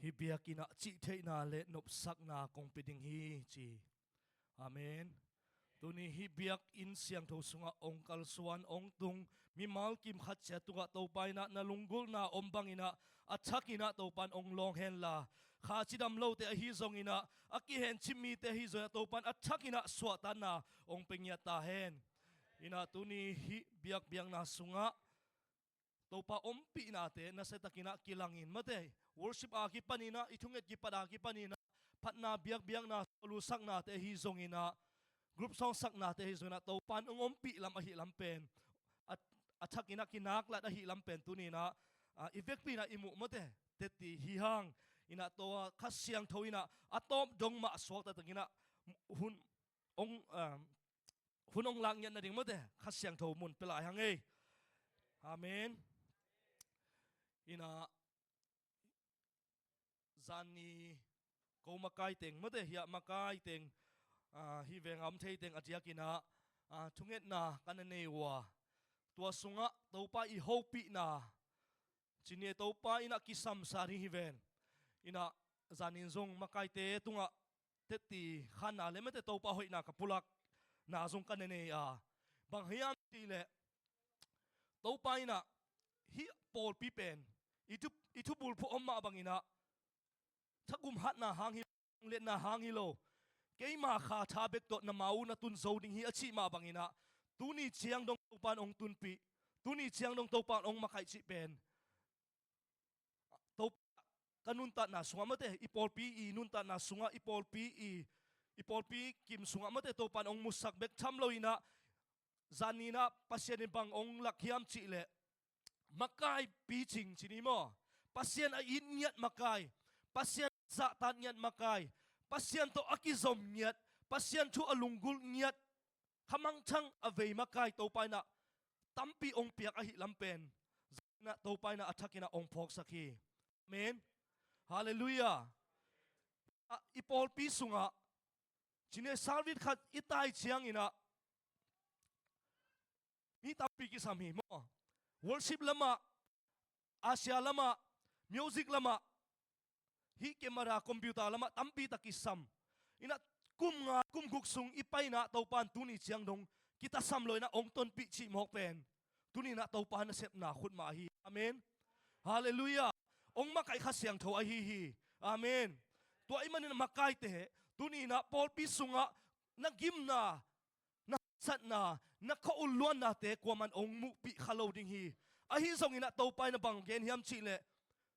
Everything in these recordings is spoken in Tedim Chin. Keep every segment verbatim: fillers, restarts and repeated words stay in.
Hih biakinn ah cihtheihna le nopsakna kong pia ding hi ci. Amen. Tuni hih biakinn siangtho sungah ong kalsuan, ong tung mimal kim khat ciat tungah Topa in ah na lunggulhna om bangin ah a thakin ah Topa in ong lawng henla, kha cidam lote ahi zongin ah, a kihencip mite ahi zongin ah Topa in a thakin ah suahtakna ong pia ngiat ta hen. In ah tuni hih biakbiakna sungah Topa ompihnate nasiatakin ah kilangin, mate, worship a kipanin ah, i thunget kipat a kipanin ah, phatna biakbiakna, sawlusaknate ahi zongin ah, group song saknate ahi zongin ah, Topa in ong ompih lam ahih lam pen a, a thakin ah kinaklat ahih lam pen tuni in ah, ah, i vekpi in ah i muh, mate, teci hi hang. In ah tua Kha Siangtho in ah a tawp dong mah suakta takin ah hun ong, ah, hun ong lak ngiat nading, mate, Kha Siangtho mun pia lai hang ei. Amen. In ah zan ni ko makai teng, mate, hiah makai teng, ah, hih veng a om thei teng a diakin ah, ah, thungetna ka na nei uh a, tua sungah Topa i hopihna, ci ni, Topa in ah kisamsa ding hi ven. In ah zan ni zong makaite tungah teci khanna le, mate, Topa hoihna ka pulakna zong ka na nei a, bang hiam cih leh Topa in ah hih pawlpi pen i thu, i thubulphuh om mah bangin ah, thagum hatna hang hi lo, liatna hang hi lo, keima kha tha bek tawh na ma uh na tun zo ding hi a cih mah bangin ah, tuni ciang dong Topa in ong tunpih, tuni ciang dong Topa in ong makaih cih pen Topa ka nuntakna sungah, mate, i pawlpi i nuntakna sungah, i pawlpi i, i pawlpi kim sungah, mate, Topa in ong musak bek tham lo in ah, zan ni in ah Pasian in bang ong lak hiam cih leh makai picing, ci ni maw? Pasian a it ngiat makai, Pasian zahtak ngiat makai, Pasian tawh a kizom ngiat, Pasian thu a lunggulh ngiat, khamangthang a vei makai Topa in ah tampi ong piak ahih lam pen, zan ni in ah Topa in ah a thakin ah ong phawksak hi. Amen. Halleluiah. Ah, i pawlpi sungah, ci ni, service khat i tai ciangin ah mi tampi kisam hi maw? Worship lamah, asia lamah, music lamah, hih camera, computer lamah tampi tak kisam. In ah kum nga, kum guk sung i paina Topa in tuni ciang dong kitasam lo in ah ong tonpih cih mawk pen tuni in ah Topa nasepna khut mah ahi. Amen. Halleluiah. Ong makaih Kha Siangtho ahi hi. Amen. Tua ahih manin ah makaite, tuni in ah pawlpi sungah na gimna, na haksatna, na khua-ul luannate kuaman ong muhpih kha lo ding hi. Ahi zongin ah Topa in ah bang gen hiam cih leh,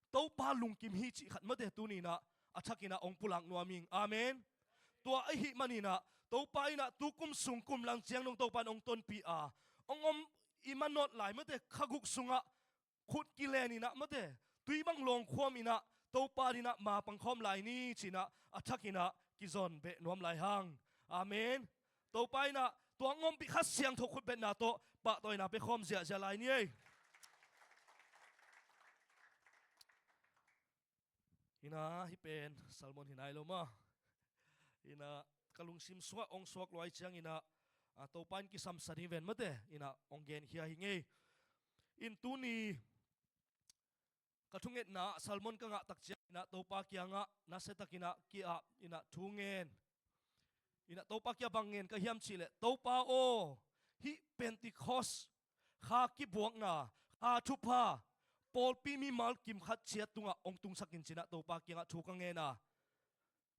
Topa lungkim hi cih khat, mate, tuni in ah a thakin ah ong pulak nuam ing. Amen. Tua ahih manin ah Topa in ah tu kum sung kum lang ciang dong Topa in ong tonpih a, ong om i manawt lai, mate, kha guk sungah khut kilen in ah, mate, tui bang lawngkhuam in ah Topa ading ah ma pangkhawm lai ni ci in ah a thakin ah kizon beh nuam lai hang. Amen. Topa in ah tua ong ompih Kha Siangtho khutbetna tawh pahtawina pia khawm ziahziah lai ni ei. In ah hih pen sermon hi nai lo maw? In ah ka lungsim sungah ong suak luai ciangin ah, ah, Topa in kisamsa ding hi ven, mate, in ah ong genkhia hi ing ei. In tuni ka thungetna ah sermon ka ngah tak ciangin ah Topa kiangah nasiatakin ah ki-ap in ah thu ngen. In ah Topa kiang bang ngen ka hiam cih leh, Topa aw, hih Pentecost kha kibuakna, kha thupha pawlpi mimal kim khat ciat tungah ong tungsak in ci in ah Topa kiangah thu ka ngen a,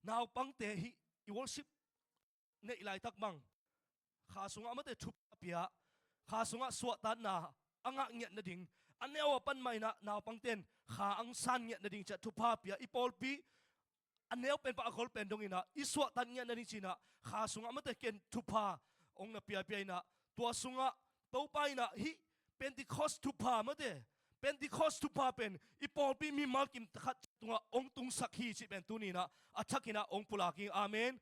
naupangte hih i worship neih laitak bang kha sungah, mate, thupha pia, kha sungah suahtakna a ngah ngiat nading, a neu a pan mah in ah naupangte in kha ang san ngiat nading ci ah thupha pia, i pawlpi a neu pen pah a gol pen dong in ah i suahtak ngiat nading ci in ah kha sungah, mate, ken thupha ong na piapia in ah, tua sungah Topa in ah hih Pentecost thupha, mate, Pentecost thupha pen i pawlpi mimal kim khat tungah ong tungsak hi cih pen tuni in ah a thakin ah ong pulak ing. Amen.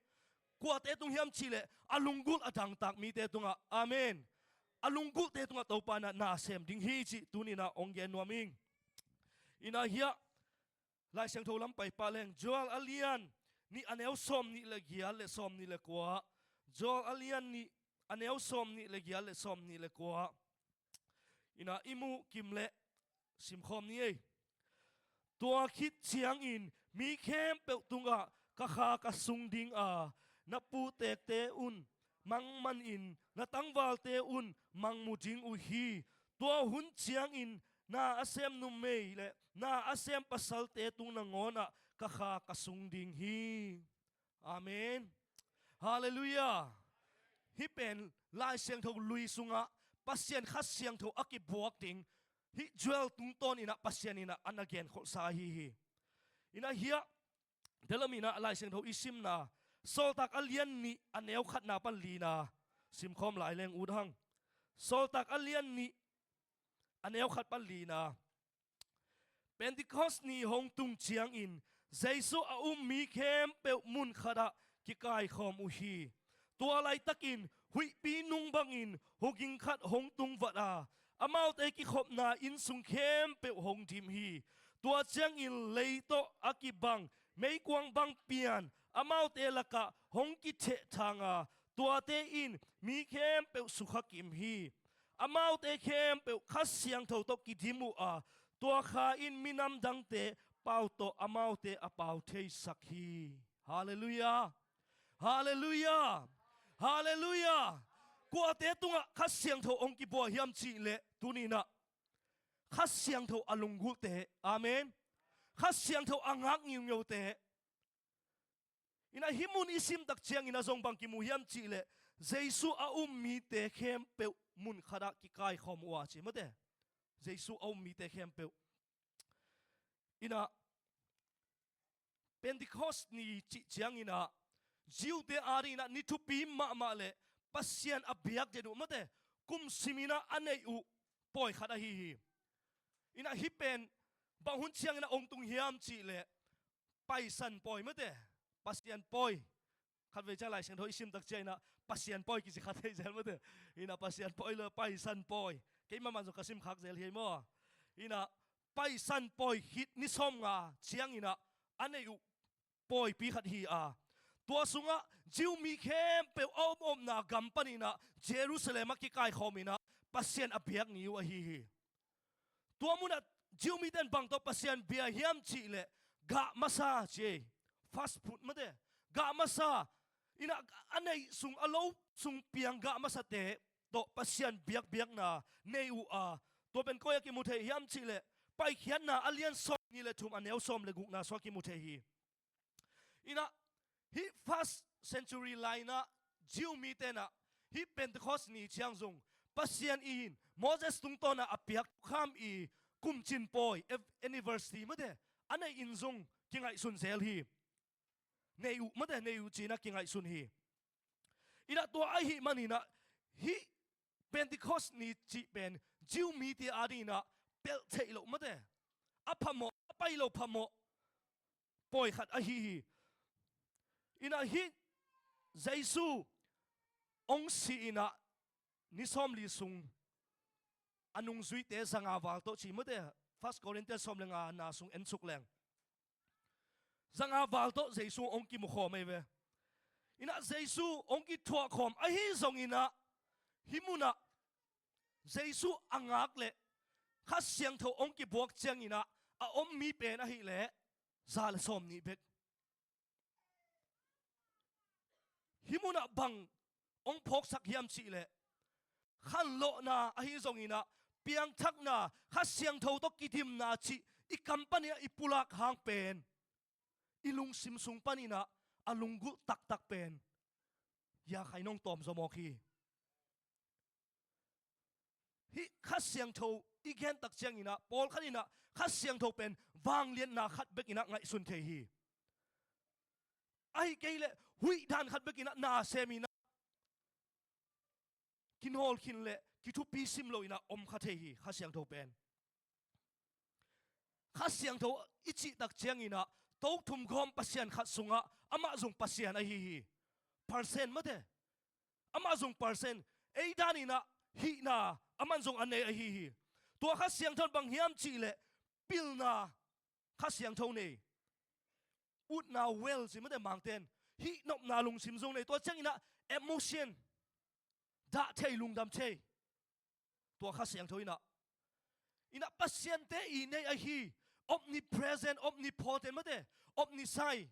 Kuate tung hiam cih leh a lunggulh a dangtak mite tungah. Amen. A lunggulhte tungah Topa in ah na sem ding hi cih tuni in ah ong gen nuam ing. In ah hiah Lai Siangtho lam pai pah leng, Joel a lian nih a neu sawmnih le giat le sawmnih le kua. Joel a lian nih a neu sawmnih le giat le sawmnih le kua. In ah i muh kim leh simkhawm ni ei. Tua khit ciangin mi khempeuh tungah ka kha ka sung ding a, na putekte un mang manin na tangvalte un mang mu ding uh hi. Tua hun ciangin na a sem numei le na a sem pasalte tung nangawnah ka kha ka sung ding hi. Amen. Halleluiah. Hih pen Lai Siangtho lui sungah Pasian Kha Siangtho a kibuak ding hih Joel tungtawn inah Pasian inah a na genkholhsa ahi hi. Inah hiah Delaminah Lai Siangtho i simna Sawltak a lian nih a neu khatna pan lina simkhawm lai leng ut hang. Sawltak a lian nih a neu khat pan lina. Pentecost ni hong tung ciangin Jesu a um mi khempeuh mun khatah kikaikhawm uh hi. Tua laitakin huihpi nung bangin huging khat hong tungvat a, amaute kikhopna inn sung khempeuh hong dim hi. Tua ciangin lei tawh a kibang meikuang bang pian amaute lakah hong kithehthang a, tuate in mi khempeuh sukha kim hi. Amaute khempeuh Kha Siangtho tawh kidim uh a, tua kha in minam dangte pau tawh amaute a pau theisak hi. Halleluiah. Halleluiah. Halleluiah. Kuate tungah Kha Siangtho hong kibua hiam cihleh tuninah Kha Siangtho a lunggulhte. Amen. Kha Siangtho a ngak ngiungiute. Inah hih mun i simtak ciangin a zong bang kimu hiam cihleh Jesu a um mite khempeuh mun khatah kikaikhawm uh a ci mate. Jesu a um mite khempeuh. Inah Pentecost ni cih cianginah Jew-te adinginah ni thupi mahmah le Pasian a biak den uh mate kum siminah a neih uh pawi khat ahi hi. Inah hih pen bang hun cianginah ong tung hiam cihleh Paisan pawi mate. Pasian pawi. Khatvei ciang Lai Siangtho i simtak cianginah Pasian pawi kici khat thei zel mate. Inah Pasian pawi le Paisan pawi. Keimah man zong ka simkhak zel hi ei maw. Inah Paisan pawi khit ni sawmnga cianginah a neih uh pawipi khat hi a. Tua sungah Jew mi khempeuh a om omna gam paninah Jerusalem ah kikaikhawm inah Pasian a biak ni uh ahi hi. Tua munah Jew mite in bang tawh Pasian bia hiam cihleh gah masa ci ei. Fast food mate. Gah masa. Inah a neih sung a lo sung piang gah masate tawh Pasian biakbiakna nei uh a. Tua pen koi a kimu thei hiam cihleh Paikhiatna a lian sawm nih le thum a neu sawm le gukna sungah kimu thei hi. Inah hih first century lainah Jew mite inah hih Pentecost ni ciang zong Pasian in Moses tungtawnah a piak thukham i kumcin pawi ev- anniversary mate a neih in zong kingaihsun zel hi. Nei uh mate nei uh cinah kingaihsun hi. Inah tua ahih maninah hih Pentecost ni cih pen Jew mite adinginah pelh theih loh mate a phamawh a pai lo phamawh pawi khat ahi hi. Inah hih Jesu ong si inah ni sawmli sung a nungzuite zanga val tawh ci mate. First Corinthians sawm le nga na sung en suk leng zanga val tawh Jesu ong kimukhawm ei ve. Inah Jesu ong kithuahkhawm ahi zonginah hih munah Jesu a ngak le Kha Siangtho ong kibuak cianginah a om mi pen ahihleh za le sawm nih bek. Hih munah bang ong phawksak hiam cihleh khanlawhna ahi zonginah piangthakna Kha Siangtho tawh kidimna cih i kam paninah i pulak hang pen i lungsim sung paninah a lunggulh taktak pen ya khai nong tawm zaw mawk hi. Hih Kha Siangtho i gentak cianginah pawlkhat inah Kha Siangtho pen vangliatna khat bekinah ngaihsun thei hi. Ahi kei leh huih dan khat bekinah na seminah kinawl khin le kithupi sim loinah om kha thei hi Kha Siangtho pen. Kha Siangtho i cihtak cianginah tothum gawm Pasian khat sungah amah zong Pasian ahi hi. Person mate. Amah zong person. Ei daninah hihna aman zong a nei ahi hi. Tua Kha Siangtho bang hiam cihleh pilna Kha Siangtho nei. Utna well ci mate mangten hih nopna lungsim zong nei. Tua cianginah emotion dah thei lungdam thei. Tua Kha Siangtho inah inah Pasiante i nei ahi omnipresent, omnipotent mate, omniscient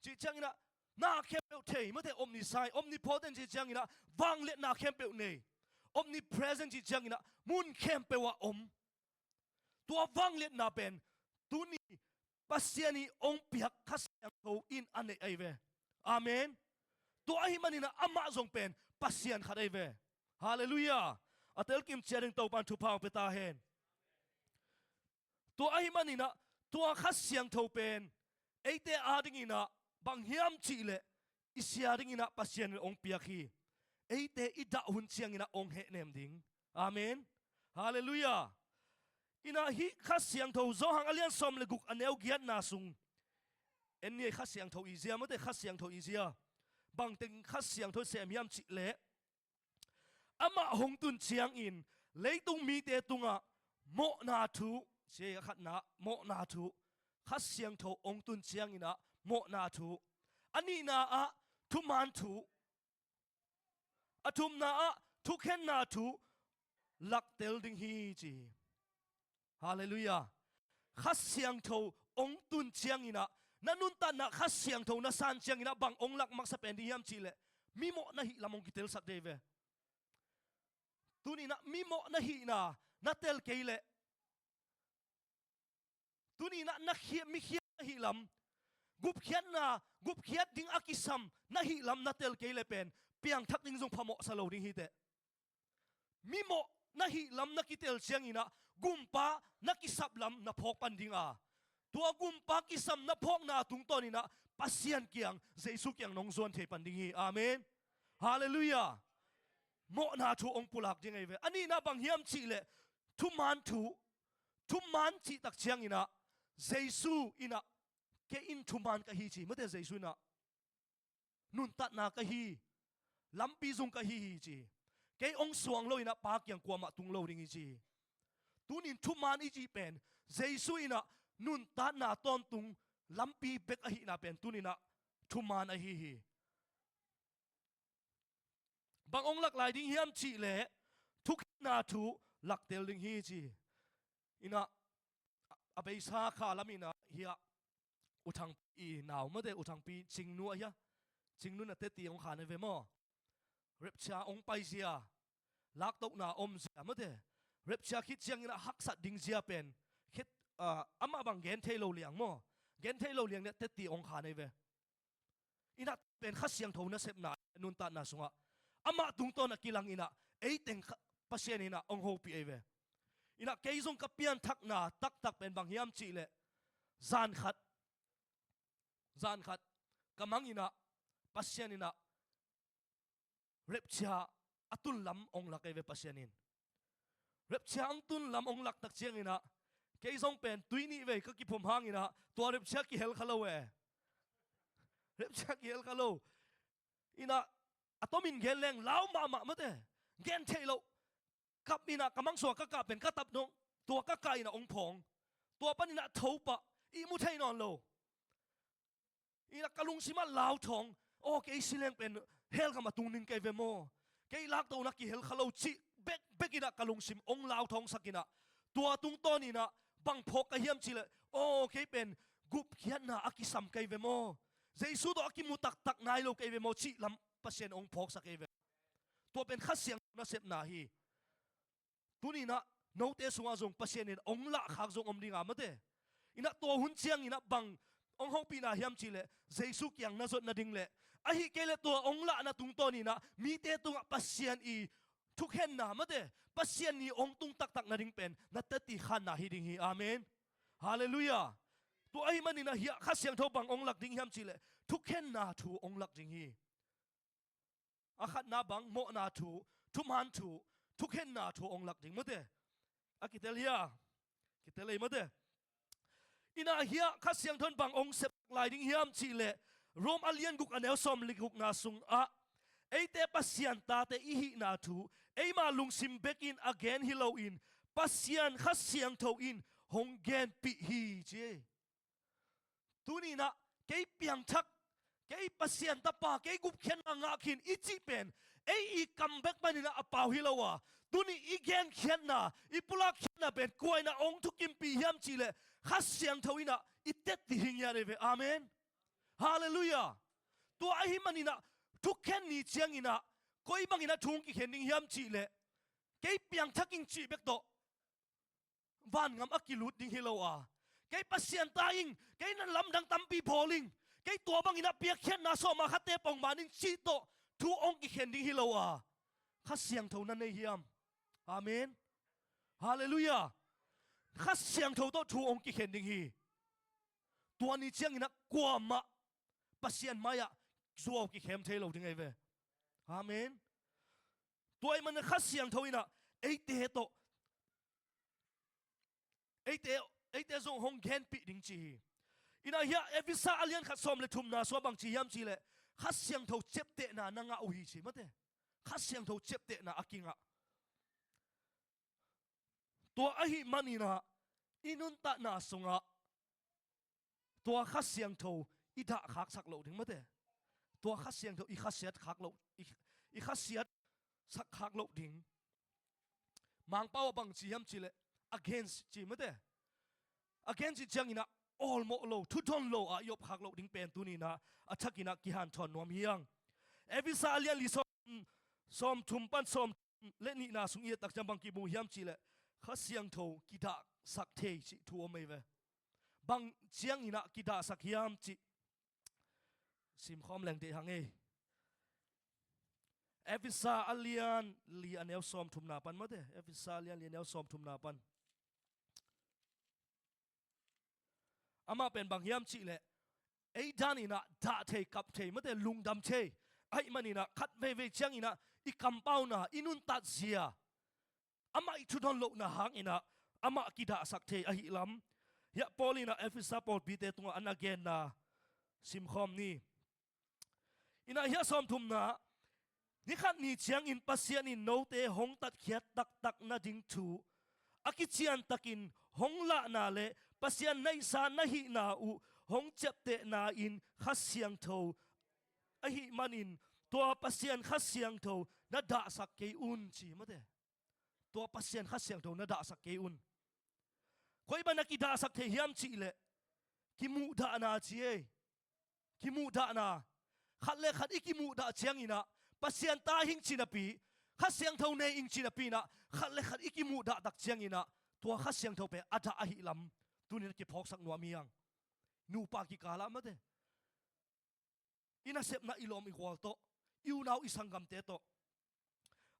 cih cianginah na khempeuh thei, mate, omniscient, omnipotent cih cianginah vangliatna khempeuh nei, omnipresent cih cianginah mun khempeuh ah om. Tua vangliatna pen tuni Pasian i ong piak Kha Siangtho in a neih ahi ve. Amen. Tua ahi maninah amah zong pen Pasian khat ahi ve. Halleluiah. A telkim ciat ding Topan thupha ong pia ta hen. Tua ahi maninah tua Kha Siangtho pen eite adinginah bang hiam cihleh i sia dinginah Pasian in ong piak hi. Eite i dah hun cianginah ong hehnem ding. Amen. Halleluiah. Inah hih Kha Siangtho Johan a lian sawm le guk a neu giatna sung en ni ei. Kha Siangtho i zia, mate, Kha Siangtho i zia. Bangteng Kha Siangtho sem hiam cihleh amah hong tun ciangin leitung mite tungah mawhna thu, sia a khatna mawhna thu, Kha Siangtho hong tun cianginah mawhna thu, a nihna ah thuman thu, a thumna ah thukhenna thu laktel ding hi ci hi. Halleluiah. Kha Siangtho ong tun cianginah na nuntatna Kha Siangtho na san cianginah bang ong lak maksa pen ding hiam cihleh mimawh na hih lam ong kitelsak dei ve. Tuninah mimawh na hihna na tel kei leh, tuninah na khia, mikhiat na hih lam, gupkhiatna, gupkhiat ding a kisam na hih lam na tel kei leh pen piangthak ding zong phamawhsa lo ding hi teh. Mimawh na hih lam na kitel cianginah gumpa na kisap lam na phawk pan dinga, tua gumpa kisam na phawkna tungtawninah Pasian kiang, Jesu kiang nong zuan thei pan ding hi. Amen. Halleluiah. Mawhna thu ong pulak ding ahi ve. A nihna bang hiam cihleh thuman thu, thuman cihtak cianginah Jesu inah kei in thuman ka hi ci, mate, Jesu inah nuntatna ka hi, lampi zung ka hi hi ci. Kei ong suang loinah Pa kiang kuamah tung lo ding hi ci. Tunin thuman i cih pen Jesu inah nuntatna tawntung lampi bek ahihna pen tuninah thuman ahi hi. Bang ong lak lai ding hiam cihleh thukhenna thu laktel ding hi ci. Inah a beisa kha laminah hiah U Thangpi i nau, mate, U Thangpi Cingnu ahi a. Cingnu na teti ong khan ahi ve maw. Rapture ong paizia, laktohna omzia, mate, rapture khit cianginah haksat dingzia pen khit, ah, amah bang gen thei lo liang maw. Gen thei lo liang ne teti ong khan ahi ve. Inah pen Kha Siangtho nasepna nuntatna sungah amah tungtawn a kilang inah eiteng Pasian inah ong hopih ahi ve. Inah kei zong ka pianthakna taktak pen bang hiam cihleh zan khat, zan khat ka mang inah Pasian inah rapture a tun lam ong lak ahi ve Pasian in. Rapture ong tun lam ong laktak cianginah kei zong pen tui nih vei ka kiphum hanginah tua rapture kihel kha lo e. Rapture kihel kha lo. Inah a tomin gen leng lau mahmah, mate, gen theih loh. Kap inah ka mangsuah ka kah pen ka tap dong, tua ka kah inah ong phawng. Tua paninah thopah, ihmu thei nawn lo. Inah ka lungsimah lauthawng, aw, kei si leng pen hell gam a tung ding kei ve maw. Kei laktohna kihel kha lo cih bekbek inah ka lungsim ong lauthawngsak inah tua tungtawn inah bang phawk ka hiam cihleh, aw, kei pen gupkhiatna a kisam kei ve maw. Jesu tawh a kimu taktak nai lo kei ve maw cih lam Pasian ong phawksak kei ve. Tua pen Kha Siangtho nasepna hi. Tuninah note sungah zong Pasian in ong lahkhak zong om dinga, mate. Inah tua hun cianginah bang ong hopihna hiam cihleh Jesu kiang na zot nading le, ahih kei leh tua ong lahna tungtawn inah mite tungah Pasian i thukhenna, mate, Pasian i ong tung taktak nading pen na teti khanna hi ding hi. Amen. Halleluiah. Tua ahi maninah hiah Kha Siangtho bang ong lak ding hiam cihleh thukhenna thu ong lak ding hi. A khatna bang mawhna thu, thuman thu, thukhenna thu ong lak ding, mate. A kitel hia? Kitel ei, mate. Inah hiah Kha Siangtho in bang ong sep lai ding hiam cihleh Rom a lian guk a neu sawm le gukna sungah eite Pasian tate i hihna thu eima lungsim bekin a gen hi loin Pasian Kha Siangtho in hong genpih hi ci. Tuninah kei piangthak, kei Pasian tapa, kei gupkhiatna ngah khin i cih pen ei i kam bek paninah a pau hi lo a, tuni i genkhiatna, i pulakkhiatna pen kua inah ong thukimpih hiam cihleh Kha Siangtho inah i tet ding hi ngiat ei ve. Amen. Halleluiah. Tua ahih maninah thukhen ni cianginah koi banginah thu hong kikhen ding hiam cihleh, kei piangthak ing cih bek tawh vangam a kilut ding hi lo a, kei Pasian ta ing, kei na lamdang tampi bawl ing, kei tua banginah piakkhiatna sawma khatte pongman ing cih tawh thu hong kikhen ding hi lo a, Kha Siangtho na nei hiam? Amen. Halleluiah. Kha Siangtho tawh thu hong kikhen ding hi. Tua ni cianginah kuamah Pasian mai-ah zuau kikhem thei lo ding ei ve. Amen. Tua ahih manin Kha Siangtho inah eite tawh, eite, eite zong hong genpih ding ci hi. Inah hiah Efesa a lian khat sawm le thumna sua bang ci hiam cihleh, Kha Siangtho ciaptehna na ngah uh hi ci mate. Kha Siangtho ciaptehna a kingah. Tua ahih maninah i nuntakna sungah tua Kha Siangtho i dahkhaksak loh ding mate. Tua Kha Siangtho i khasiat khak loh, i, i khasiat sak khak loh ding. Mangpau a bang ci hiam cihleh against ci mate. Against i cianginah awlmawh lo, thudon lo a i op khak loh ding pen tuninah a thakinah kihanthawn nuam hi ang. Efesa a lian li sawm, sawm thum pan sawm le nihna sung i et tak ciang bang kimu hiam cihleh, Kha Siangtho kidahsak thei cih thu om ei ve. Bang cianginah kidahsak hiam cih simkhawm leng deih hang ei. Efesa a lian li a neu sawm thumna pan mate. Efesa a lian li a neu sawm thumna pan. Amah pen bang hiam cihleh, ei daninah dah thei, kap thei mate, lungdam thei. Ahih maninah khat veivei cianginah i kampauna, i nuntatzia, amah i thudon lohna hanginah amah kidahsak thei ahih lam. Hiah Paul inah Efesa pawlpite tungah a na genna simkhawm ni. Inah hiah sawm thumna, ni khat ni ciangin Pasian in note hong tatkhiat taktak nading thu a kiciantakin hong lahna le Pasian naihsa na hihna uh hong ciaptehna in Kha Siangtho ahih manin tua Pasian Kha Siangtho na dahsak kei un ci mate. Tua Pasian Kha Siangtho na dahsak kei un. Koi bang na kidahsak thei hiam cihleh, kimuhdahna ci ei. Kimuhdahna. Khat le khat i kimuhdah cianginah Pasian ta hing ci napi, Kha Siangtho nei ing ci napi inah khat le khat i kimuhdah tak cianginah tua Kha Siangtho pen a dah ahih lam tuninah kiphawksak nuam hi ang. Nupa kikalah mate, i nasepna i lawm i gual tawh, i unau i sanggamte tawh.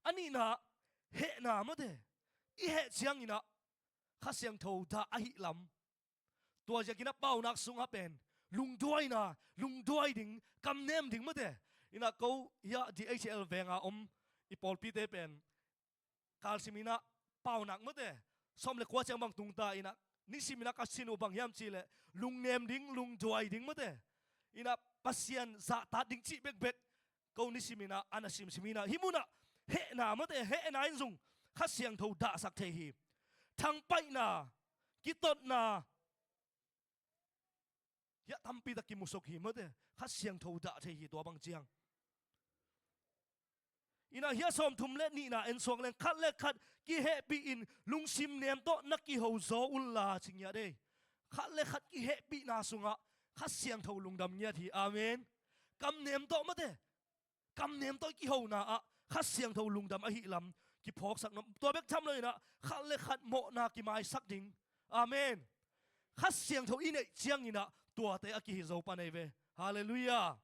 A nihna, hehna mate, i heh cianginah Kha Siangtho dah ahih lam. Tua ziakinah paunak sungah pen lungduaina, lungduai ding, kamnem ding mate. Inah ko hiah D H L venga om i pawlpite pen kalsim inah paunak mate, sawm le kua ciang bang tungta inah, nisiminah ka sin uh bang hiam cihleh, lungnem ding, lungduai ding mate. Inah Pasian zahtak ding cih bekbek ko nisiminah a na simsim inah hih munah hehna mate, hehna in zong Kha Siangtho dahsak thei hi. Thangpaihna, kitotna, hiah tampi tak kimusuk hi mate. Kha Siangtho dah thei hi tua bang ciang. Inah hiah sawm thum le nihna en suak leng, khat le khat kihehpih in lungsim nem tawh na kiho zaw unla ci ngiat ei. Khat le khat kihehpihna sungah Kha Siangtho lungdam ngiat hi. Amen. Kamnem tawh mate, kamnem tawh i kihona ah Kha Siangtho lungdam ahih lam kiphawksak nuam. Tua bek tham lo inah khat le khat mawhna kimaisak ding. Amen. Kha Siangtho i neih cianginah tuate a kihi zo pan ei ve. Halleluiah.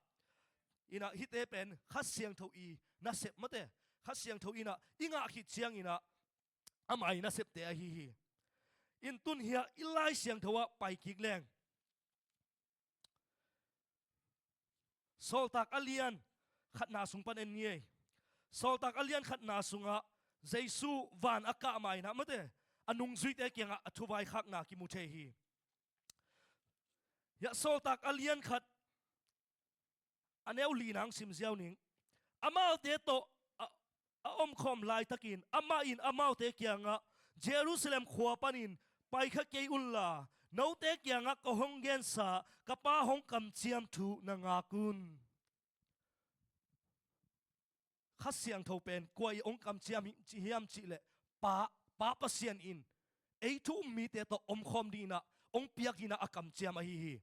Inah hihte pen Kha Siangtho i nasep mate, Kha Siangtho inah i ngah khit cianginah ama i nasepte ahi hi. In tun hiah i Lai Siangtho ah pai kik leng, Sawltak a lian khatna sung pan en ni ei. Sawltak a lian khatna sungah Jesu van a kah mainah mate, a nungzuite kiangah a thuvaikhakna kimu thei hi. Hiah Sawltak a lian khat a neu lina hong sim ziau ning. Amaute tawh a, a omkhawm laitakin amah in amaute kiangah, Jerusalem khua panin paikha kei unla, note kiangah ka hong gensa ka Pa hong kamciam thu na ngak un. Kha Siangtho pen kua i hong kamciam hi, ci hiam cihleh, Pa, Pa Pasian in ei thu um mite tawh omkhawm dinginah hong piak dingin a kamciam ahi hi.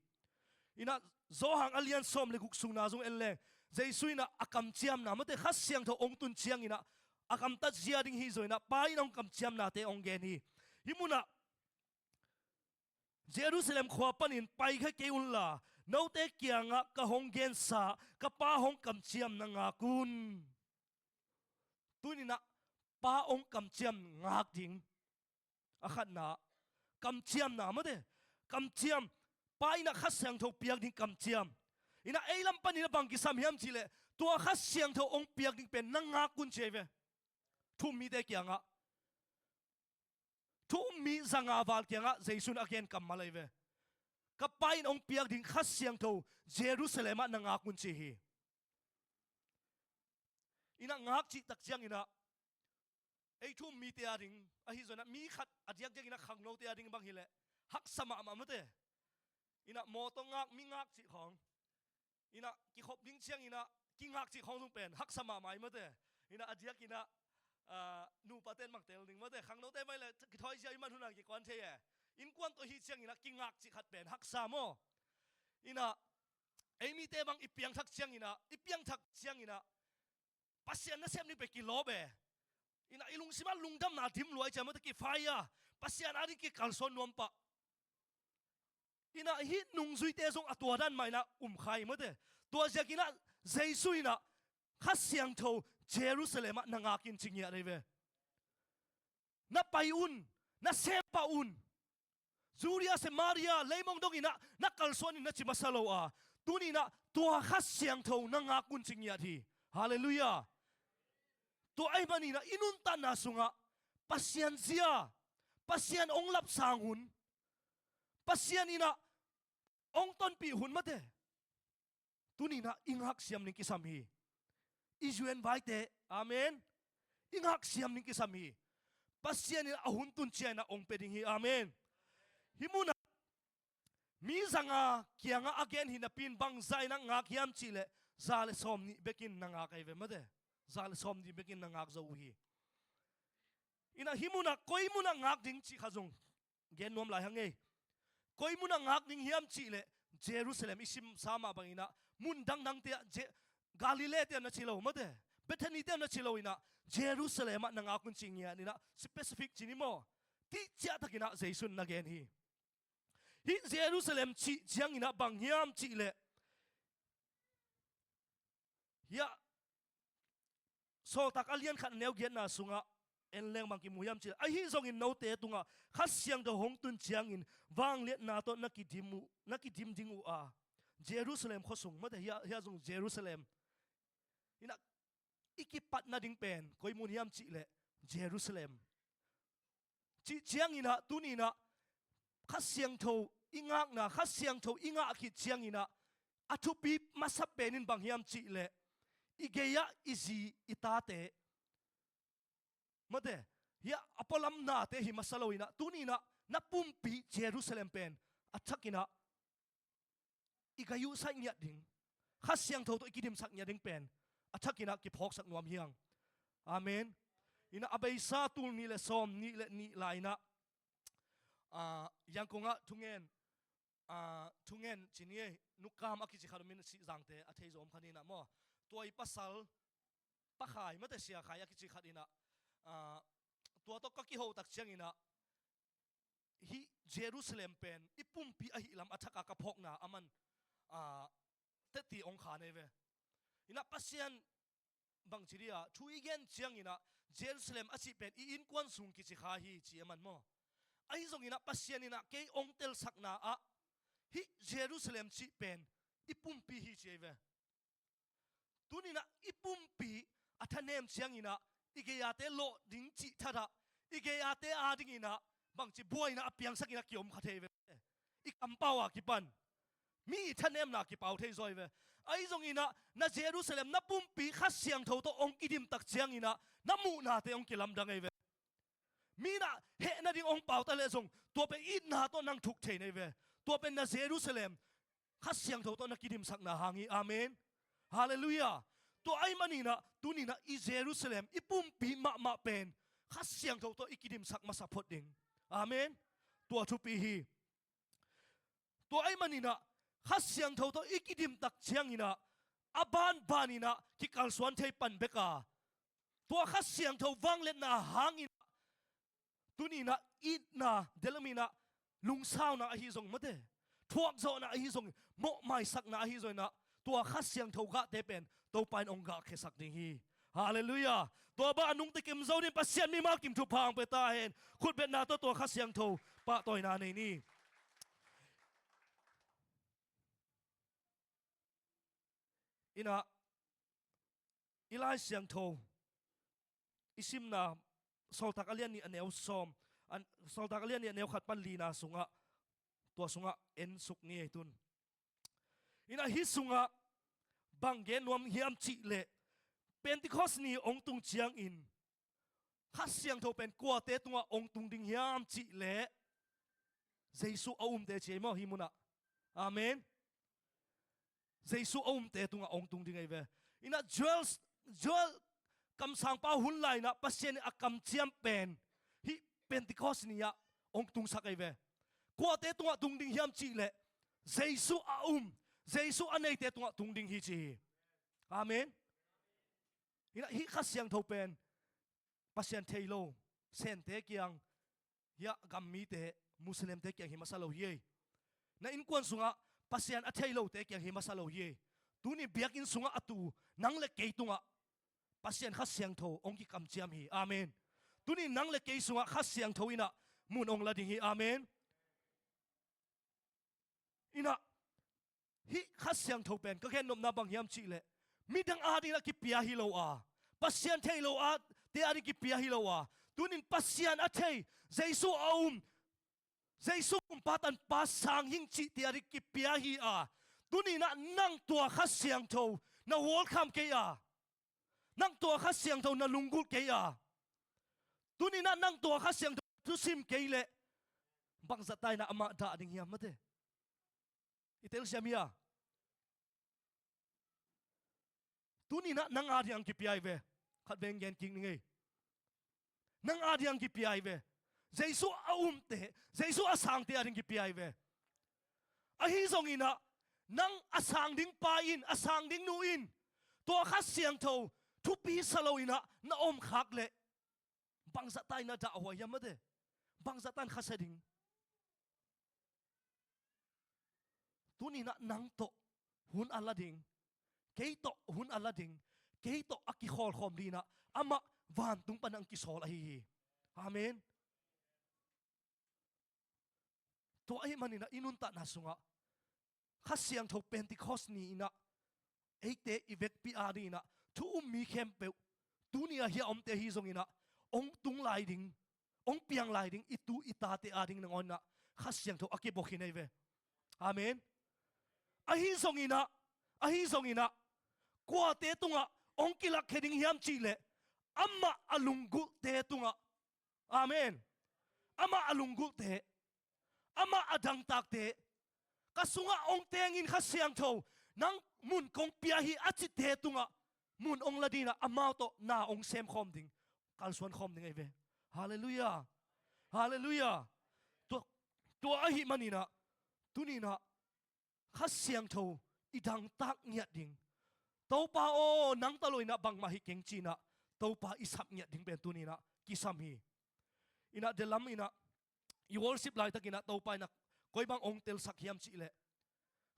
Inah Johan a lian sawm le guk sungah zong en leng, Jesu inah a kamciamna, mate, Kha Siangtho hong tun cianginah a gamtat zia ding hi zaw inah Pa inah hong kamciamnate hong gen hi. Hih munah Jerusalem khua panin paikhia kei unla, note kiangah ka hong gensa ka Pa hong kamciam na ngak un. Tuninah Pa hong kamciam ngak ding. A khatna, kamciamna, mate, kamciam. Pa inah Kha Siangtho piak ding kamciam. Inah ei lam paninah bang kisam hiam cihleh, tua Kha Siangtho hong piak ding pen na ngak un ci hi ve. Thu-um mite kiangah, thu-um mi zanga val kiangah Jesu in a gen kammal ahi ve. Ka Pa in hong piak ding Kha Siangtho Jerusalem ah na ngak un ci hi. Inah ngak cih tak cianginah ei thu-um mite a ding ahi zaw inah, mi khat a diakdiakinah khangnote a ding bang hileh haksa mahmah, mate. Inah mawtaw ngak, mi ngak cih khawng, inah kikhop ding cianginah kingak cih khawng zong pen haksa mahmah hi, mate. Inah a diakinah, ah, nupaten bang tel ding, mate, khangnote bang hileh kithawi zia i man hunah kikuan thei e. Innkuan tawh hi cianginah kingak cih khat pen haksa maw. Inah ei mite bang i piangthak cianginah, i piangthak cianginah Pasian nasem ding pen kilawp e. Inah i lungsimah lungdamna dim lua i ciang, mate, kifai a, Pasian a ding kikalsuan nuam pah. Inah hih nungzuite zong a tua dan mah inah um kha hi, mate. Tua ziakinah Jesu inah Kha Siangtho Jerusalem ah na ngak in ci ngiat ahi ve. Na pai un, na sem pah un. Judea, Samaria, leimong donginah na kalsuan in na ci masa lo a, tuninah tua Kha Siangtho na ngak un ci ngiat hi. Halleluiah. Tua ahih maninah i nuntakna sungah Pasian zia, Pasian hong lapsang hun, Pasian inah hong tonpih hun, mate, tuninah i ngaksiam ding kisam hi. I U N vaite, amen, i ngaksiam ding kisam hi. Pasian inah a hun tun cianginah hong pia ding hi, amen. Hih munah mi zanga kiangah a gen hi napi-in bangzah inah ngak hiam cihleh za le sawmnih bekin na ngak ahi ve, mate. Za le sawmnih bekin na ngak zo uh hi. Inah hih munah koi munah ngak ding cih kha zong gen nuam lai hang ei. Koi munah ngak ding hiam cihleh Jerusalem, i simsa mah banginah mun dangdangte ah, Je-, Galilee te ah na ci lo, mate, Bethany te ah na ci lo inah Jerusalem ah na ngak un ci ngiat inah specific ci ni maw. Tua ciah takinah Jesu in na gen hi. Hih Jerusalem cih cianginah bang hiam cihleh, hiah Sawltak a lian khat a neu giatna sungah en leng bang kimu hiam cihleh, ahi zongin note tungah Kha Siangtho hong tun ciangin vangliatna tawh na kidim uh, na kidim ding uh a, Jerusalem khuasung, mate, hiah, hiah zong Jerusalem. Inah i kipat nading pen koi mun hiam cihleh Jerusalem. Cih cianginah tuninah Kha Siangtho i ngakna, Kha Siangtho i ngah khit cianginah a thupi masa penin bang hiam cihleh, i gei-ah i zi i tate, mate, hiah a pualam nate hi masa loinah tuninah na pumpi Jerusalem pen a thakinah i gai-uh saih ngiat ding, Kha Siangtho tawh i kidimsak ngiat ding pen a thakinah kiphawksak nuam hi hang. Amen. Inah a beisa tul nih le sawmnih le nih lai-inah, ah, Yangon ah thungen, ah, thungen ci ni ei, Nukam a kici khat om in, Sihzangte a thei zo om khat inah maw, tua i pasal Pa Khai, mate, Sia Khai a kici khat inah, ah, tua tawh ka kiho tak cianginah hih Jerusalem pen i pumpi ahih lam a thaka ka phawkna aman, ah, teti hong khan ei ve. Inah Pasian bangci dia thu i gen cianginah Jerusalem a cih pen i innkuan sung kici kha hi ci aman maw. Ahi zonginah Pasian inah kei hong telsakna ah hih Jerusalem cih pen i pumpi hi ci ei ve. Tuninah i pumpi a thanem cianginah i gei-ate lawh ding cih thatah i gei-ate a dinginah bangci buaina a piangsakinah kiom kha thei ve. I kampau a kipan mi i thanemna kipau thei zaw ei ve. Ahi zonginah na Jerusalem, na pumpi Kha Siangtho tawh hong kidimtak cianginah na muhnate hong kilamdang ei ve. Mi inah heh nading hong pauta leh zong tua pen itna tawh nang thuk thei nei ve. Tua pen na Jerusalem Kha Siangtho tawh na kidimsakna hang hi. Amen. Halleluiah. Tua ahih maninah tuninah i Jerusalem, i pumpi mahmah pen Kha Siangtho tawh i kidimsak masa phot ding. Amen. Tua thupi hi. Tua ahih maninah Kha Siangtho tawh i kidimtak cianginah a banbaninah kikalsuan thei pan beka, tua Kha Siangtho vangliatna hanginah tuninah itna, delaminah lungsauna ahi zong mate, thuakzawhna ahi zong, mawhmaisakna ahi zonginah tua Kha Siangtho gahte pen Topa in hong gahkhiasak ding hi. Halleluiah. Tua bang a nungta kim zo ding Pasian mimal kim thupha hong pia ta hen. Khutbetna tawh tua Kha Siangtho pahtawina nei ni. Inah i Lai Siangtho i simna Sawltak a lian nih a neu sawm, an, Sawltak a lian nih a neu khat pan lina sungah, tua sungah en suk ni ei tun. Inah hih sungah bang gen nuam hiam cihleh, Pentecost ni hong tung ciangin Kha Siangtho pen kuate tungah hong tung ding hiam cihleh, Jesu a umte ci ei maw hih munah? Amen. Jesu a umte tungah hong tung ding ei ve. Inah Joel, Joel kamsangpa hun lai-inah Pasian in a kamciam pen hih Pentecost ni-ah hong tungsak ei ve. Kuate tungah tung ding hiam cihleh, Jesu a um, Jesu a neite tungah tung ding hi ci hi. Amen. Inah hih Kha Siangtho pen Pasian thei lo Sente kiang, hih a gam mite, Muslimte kiang hi masa lo hi ei. Na innkuan sungah Pasian a thei lote kiang hi masa lo hi ei. Tuni biakinn sungah a tu nang le kei tungah Pasian Kha Siangtho hong kikamciam hi. Amen. Tuni nang le kei sungah Kha Siangtho inah mun hong la ding hi. Amen. Inah hih Kha Siangtho pen ka gennopna bang hiam cihleh, midang adingin a kipia hi lo a, Pasian thei lo a, te ading kipia hi lo a, tunin Pasian a thei, Jesu a um, Jesu kumpa tanpa sang hing cihte ading kipia hi a, tuninah nang tua Kha Siangtho na welcome kei a, nang tua Kha Siangtho na lunggulh kei a, tuninah nang tua Kha Siangtho thusim kei leh bangzah ta inah amah dah ding hiam mate? I telsiam hi a. Tuninah nang ading kipia hi ve. Khat veng gen kik ning ei. Nang ading kipia hi ve. Jesu a umte, Jesu a sangte ading kipia hi ve. Ahi zonginah nang a sang ding pa in, a sang ding nu in tua Kha Siangtho thupi sa loinah na om khak leh bangzah ta inah dahhuai hiam mate? Bangzah ta in khasia ding? Tuninah nang tawh hun a la ding, kei tawh hun a la ding, kei tawh a kikhawlkhawm dinginah amah vantung panah hong kisawl ahi hi. Amen. Tua ahih maninah i nuntakna sungah Kha Siangtho Pentecost ni-inah eite i vekpi adinginah thu um mi khempeuh, tuni-ah hih a omte ahi zonginah hong tung lai ding, hong piang lai ding i tu i tate ading nangawn inah Kha Siangtho a kibawk hi nei ve. Amen. Ahi zonginah, ahi zonginah kuate tungah hong kilakkhia ding hiam cihleh, amah a lunggulhte tungah. Amen. Amah a lunggulhte, amah a dangtakte, ka sungah hong tengin Kha Siangtho nang mun kong pia hi a cite tungah mun hong la dinginah amau tawh na hong semkhawm ding, kalsuankhawm ding ahi ve. Halleluiah. Halleluiah. Tua, tua ahih maninah tuninah Kha Siangtho i dangtak ngiat ding, Topa aw, nang ta loinah bangmah hi keng cinah Topa i sap ngiat ding pen tuninah kisam hi. Inah delam inah i worship laitakinah Topa inah koi bang hong telsak hiam cihleh,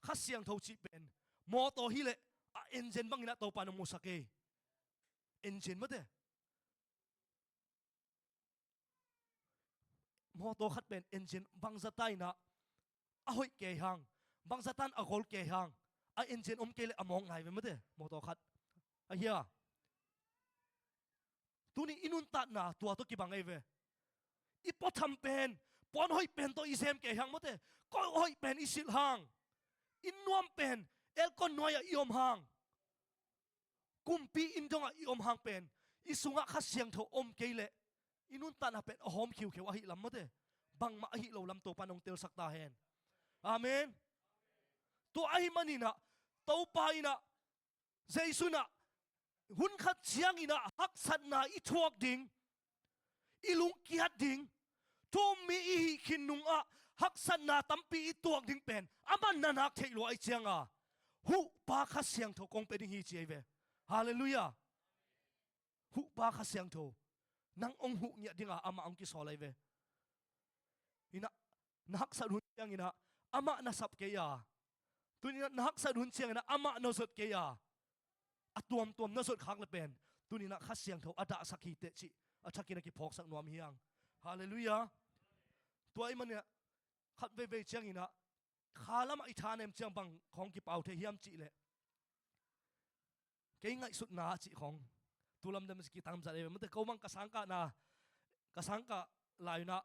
Kha Siangtho cih pen mawtaw hileh a engine banginah Topa in hong musak ei. Engine mate. Mawtaw khat pen engine bangzah ta inah a hoih kei hang, bangzah ta in a gol kei hang, a engine om kei leh a mawk ngai ve mate, mawtaw khat. Ahia? Tuni i nuntatna tua tawh kibang ahi ve. I puatham pen puan hoih pen tawh i sem kei hang mate, koi hoih pen i silh hang, inn nuam pen aircon nuai-ah i om hang, kumpi inn dongah i om hang pen i sungah Kha Siangtho om kei leh i nuntatna pen a hawm khiukheu ahi lam mate, bangmah ahi lo lam Topa in hong telsak ta hen. Amen. Tua ahih maninah Topa inah, Jesu inah hun khat cianginah haksatna i thuak ding, i lungkiat ding, thu um mi i hih khin nungah haksatna tampi i tuak ding pen aman na nak theih lua ahih cianga, huhpa Kha Siangtho kong pia ding hi ci ahi ve. Halleluiah. Huhpa Kha Siangtho nang hong huh ngiat dinga amah hong kisawl ahi ve. Inah na haksat hun cianginah amah na sap kei a, tuninah na haksat hun cianginah amah na zot kei a, a tuamtuam na zot khak le pen tuninah Kha Siangtho a dahsak hi teh cih a thakin a kiphawksak nuam hi hang. Halleluiah. Tua ahih maninah khat veivei cianginah kha lamah i thanem ciang bang khawng kipau thei hiam cihleh, kei ngaihsutna a cih khawng tu lamdam a si kitamzat ahi ve. Mate, ko mang ka sangkahna, ka sangkah lai-inah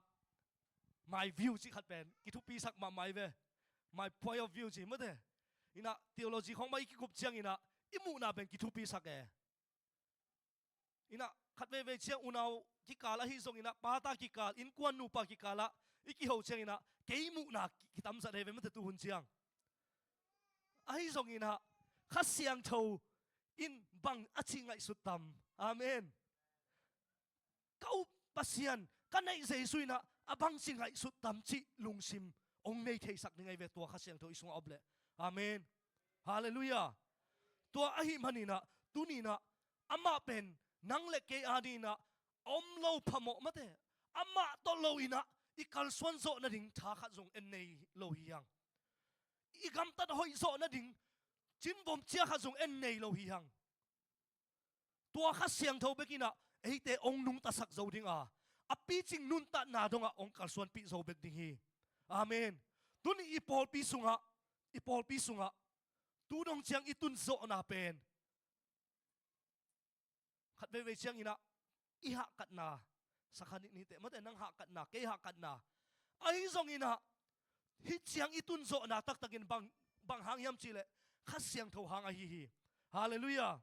my view cih khat pen kithupisak mahmah ahi ve. My point of view ci mate. Inah theology khawng mah i kikup cianginah i muhna pen kithupisak e. Inah khat veivei ciang unau kikal ahi zonginah, pata kikal, innkuan nupa kikalah i kiho cianginah kei muhna ki-, kitamzat ahi ve mate tu hun ciang. Ahi zonginah Kha Siangtho in bang a cih ngaihsut tam? Amen. Ka up Pasian, ka neih Jesu inah a bang cih ngaihsut tam cih lungsim hong nei theisak ding ahi ve tua Kha Siangtho i sungah a om leh. Amen. Halleluiah. Tua ahih maninah tuninah amah pen nang le kei adinginah a om lo phamawh mate, amah tawh loinah i kalsuan zawh nading tha khat zong en nei lo hi hang. I gamtat hoih zawh nading cinvom cia khat zong en nei lo hi hang. Tua Kha Siangtho bekinah eite hong nungtasak zo dinga, a picing nuntatna dongah hong kalsuanpih zo bek ding hi. Amen. Tuni i pawlpi sungah, i pawlpi sungah tu dong ciang i tunzawhna pen khat veivei cianginah i hahkatna, sakhan i nite mate, nang hahkatna, kei hahkatna. Ahi zonginah hih ciang i tunzawhna taktakin bang, bang hang hiam cihleh Kha Siangtho hang ahi hi. Halleluiah.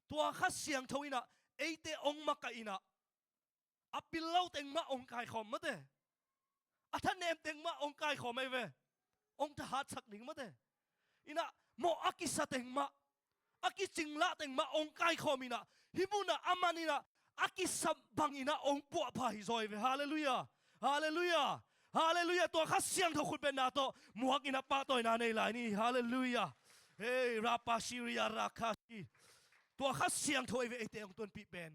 Tua Kha Siangtho inah eite hong makaih inah a pil lo teng mah hong kaikhawm mate, a thanem teng mah hong kaikhawm ahi ve. Hong thahatsak ding mate. Inah mawh a kisa teng mah, a kicinglah teng mah hong kaikhawm inah hih munah aman inah a kisa banginah hong puahpha hi zaw ahi ve. Halleluiah. Halleluiah. Halleluiah. Tua Kha Siangtho khutbetna tawh muak inah pahtawina nei lai ni. Halleluiah. Hei, Rapa Syria Rakha Si. Tua Kha Siangtho ahi ve eite hong tonpih pen.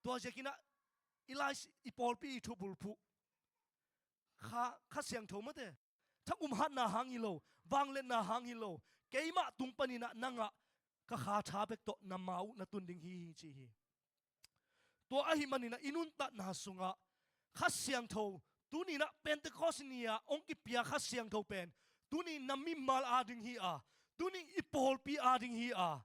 Tua ziakinah i lai, i pawlpi i thubulphuh Kha, Kha Siangtho mate, thakum hatna hang hi lo, vangliatna hang hi lo, keimah tung paninah nangah ka kha tha bek tawh na ma uh na tun ding hi ci hi. Tua ahih maninah i nuntatna sungah Kha Siangtho tuninah Pentecost ni-ah hong kipia Kha Siangtho pen tuni na mimal ading hi a, tuni i pawlpi ading hi a,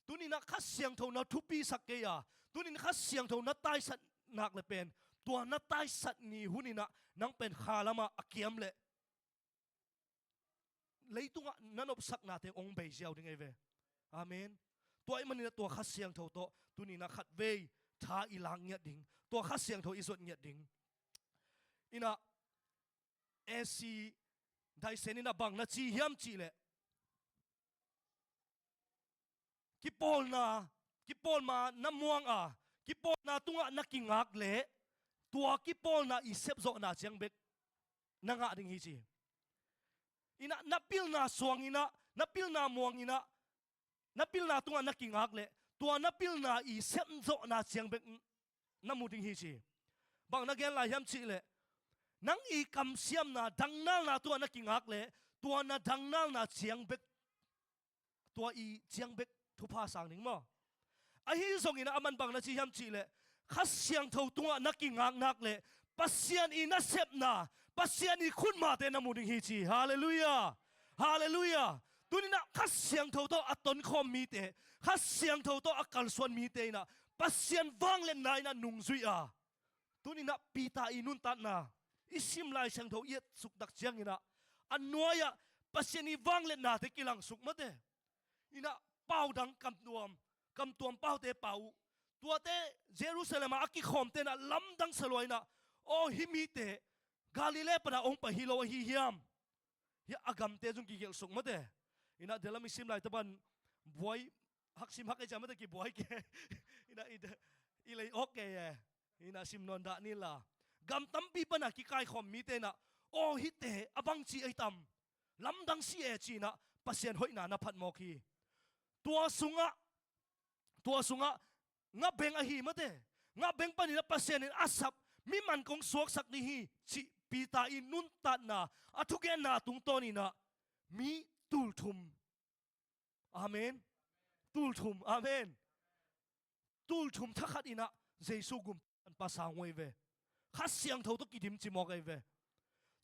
tuninah Kha Siangtho na thupisak kei a, tunin Kha Siangtho na taisat nak le pen tua na taisat ni huninah nang pen kha lamah a kiam leh leitungah na nopsaknate hong bei ziau ding ahi ve. Amen. Tua ahih maninah tua Kha Siangtho tawh tuninah khatvei tha i lak ngiat ding, tua Kha Siangtho i zuat ngiat ding. Inah A C daisen inah bang na ci hiam cihleh, kipawlna, kipawlma na muang a, kipawlna tungah na kingak leh tua kipawlna i sepzawhna ciang bek na ngah ding hi ci. Inah na pilna suanginah, na pilna muanginah, na pilna tungah na kingak leh tua na pilna i sepzawhna ciang bek na mu ding hi ci. Bang na gen lai hiam cihleh, nang i kamsiamna dangnalna tungah na kingak leh tua na dangnalna ciang bek, tua i ciang bek thupha sang ding maw? Ahi zonginah aman bang na ci hiam cihleh, Kha Siangtho tungah na kingak nak leh Pasian i nasepna, Pasian i khutmate na mu ding hi ci. Halleluiah. Halleluiah. Tuninah Kha Siangtho tawh a tonkhawm mite, Kha Siangtho tawh a kalsuan mite inah Pasian vangliatna inah nungzui a, tuninah Peter i nuntatna i sim Lai Siangtho i et suktak cianginah a nuai-ah Pasian i vangliatnate kilangsuk mate. Inah pau dang kamtuam, kamtuam paute pau uh, tuate Jerusalem ah a kikhawmte inah lamdang sa lua inah, aw, hih mite Galilee pana hong pai hi lo ahi hiam? Hih a gamte zong kigelh suk mate. Inah delam i sim lai tapan buai, haksim hak ei cia mate, kibuai ke. Inah i, i lei awk kei e. Inah sim nawn dah ni la. gam tampi pana kikaikhawm mite inah, aw, hihte a bangci ei tam, lamdang si e ci-inah Pasian hoihna na phat mawk hi. Tua sungah, tua sungah ngabeng ahi mate, ngabeng paninah Pasian in a sap miman kong suaksak ding hi cih Peter i nuntatna, a thugenna tungtawn inah mi tulthum. Amen. Tulthum. Amen. Tulthum thakhat inah Jesu gum Tanpa sang uh ei ve. Kha Siangtho tawh kidim ci mawk ei ve.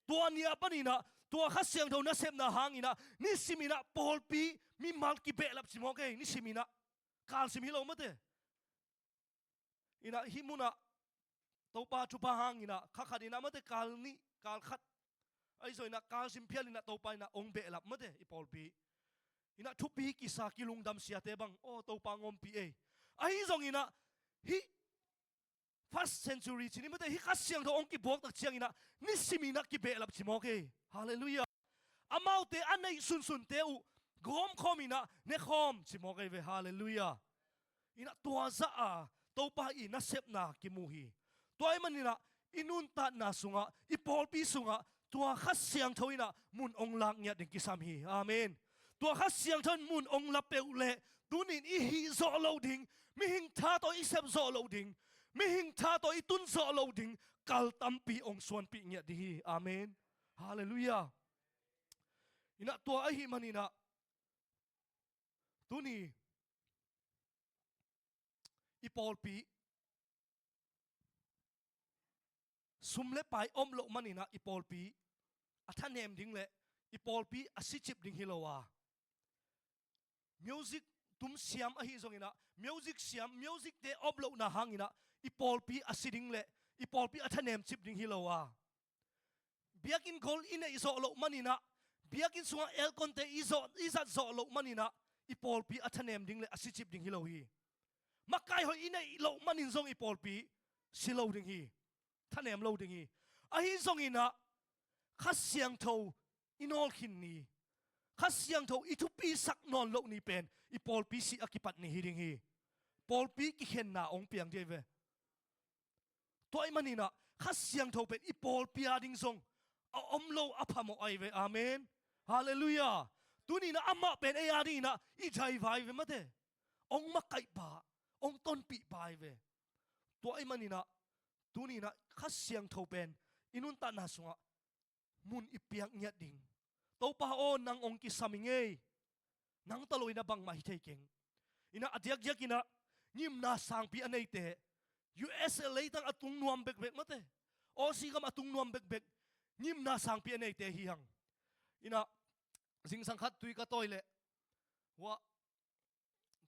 Tua ni-a paninah tua Kha Siangtho nasepna hanginah nisiminah pawlpi mimal kibehlap ci mawk ei, nisiminah. Kalsim hi lo mate. Inah hih munah Topa thupha hanginah kha khat inah mate, kal nih, kal khat, ahi zong inah kalsim phial inah Topa inah ong behlap mate i pawlpi. Inah thupi kisa kilungdam siate bang, aw, Topa ngawmpi ei. Ahi zong inah hih first century ci ni mate, hih Kha Siangtho ong kibuaktak cianginah nisiminah kibehlap ci mawk ei. Halleluiah. Amaute a neih sunsunte uh gawmkhawm inah nekhawm ci mawk ei ve. Halleluiah. Inah tua zah a Topa i nasepna kimu hi. Tua ahih maninah i nuntatna sungah, i pawlpi sungah tua Kha Siangtho inah mun ong lak ngiat ding kisam hi. Amen. Tua Kha Siangtho in mun ong la peuh leh tunin i hih zawh loh ding, mihing tha tawh i sep zawh loh ding, mihing tha tawh i tun zawh loh ding kal tampi ong suanpih ngiat ding hi. Amen. Halleluiah. Inah tua ahih maninah tuni i pawlpi sum le pai om loh maninah i pawlpi a thanem ding le i pawlpi a sicip ding hi lo a, music tum siam ahi zonginah music siam, music-te om lohna hanginah i pawlpi a si ding le i pawlpi a thanem cip ding hi lo a, biakinn gol i neih zawh loh maninah, biakinn sungah aircon-te i zawh, i zat zawh loh maninah i pawlpi a thanem ding le a sicip ding hi lo hi. Makai hoih i neih loh manin zong i pawlpi si lo ding hi. Thanem lo ding hi. Ahi zonginah Kha Siangtho i nawlkhin ni, Kha Siangtho i thupisak nawn loh ni pen i pawlpi si a kipat ni hi ding hi. Pawlpi kikhenna ong piang dih ve. Tua ahih maninah Kha Siangtho pen i pawlpi a ding zong a om lo a phamawh ahi ve. Amen. Halleluiah. Tuninah amah pen ei a dinginah i dai vai ve mate. Ong makaihpa, ong tonpihpa ahi ve. Tua ahih maninah tuninah Kha Siangtho pen i nuntatna sungah mun i piak ngiat ding. Topa aw, nang ong kisam i ngei. Nang talo inah bangmah hi thei keng. Inah a diakdiakinah ngimna sangpi a neite, U S A leitang a tung nuam bekbek mate, Aussie gam a tung nuam bekbek ngimna sangpi a neite hi hang. Inah zingsang khat tui ka tawi leh, wah,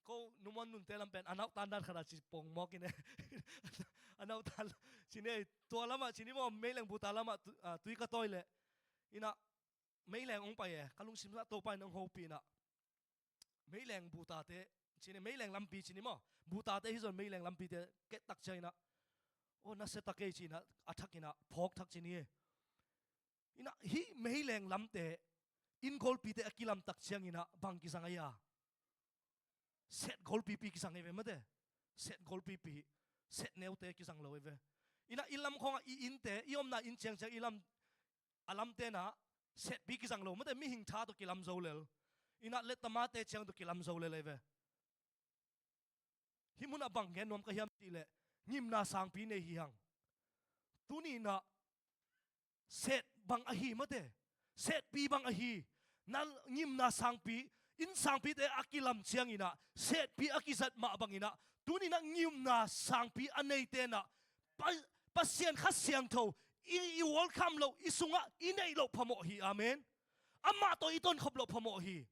ko numuan nunte lam pen a nauhtan dan khat a ci pong mawk inah a nauhtan ci ni, tua lamah ci ni maw, meileng buta lamah tu-, a, tui ka tawi leh inah meileng ong pai e, ka lungsim sungah Topa in ong hopih inah meileng butate ci ni, meileng lampi ci ni maw, butate hi zon meileng lampite kettak cianginah, aw, nasia ta kei ci-inah a thakinah phawk thak ci ni. Inah hih meileng lamte inn golpite a kilamtak cianginah bang kizang ahi a, set golpipi kizang ahi ve mate. Set golpipi, set neute kizang lo ahi ve. Inah i lam khawngah i innte, i omna inn ciangciang i lam, a lamte inah setpi kizang lo mate, mihing tha tawh kilam zo lel. Inah lettamate ciang tawh kilam zo lel ahi ve. Hih munah bang gen nuam ka hiam cihleh ngimna sangpi nei hi hang. Tuninah set bang ahi mate, setpi bang ahi. Na ngimna sangpi, inn sangpite a kilam cianginah setpi a kizat mah banginah tuninah ngimna sangpi a neite inah Pa-, Pasian Kha Siangtho i, i welcome loh, i sungah i neih loh phamawh hi. Amen. Amah tawh i tonkhop loh phamawh hi.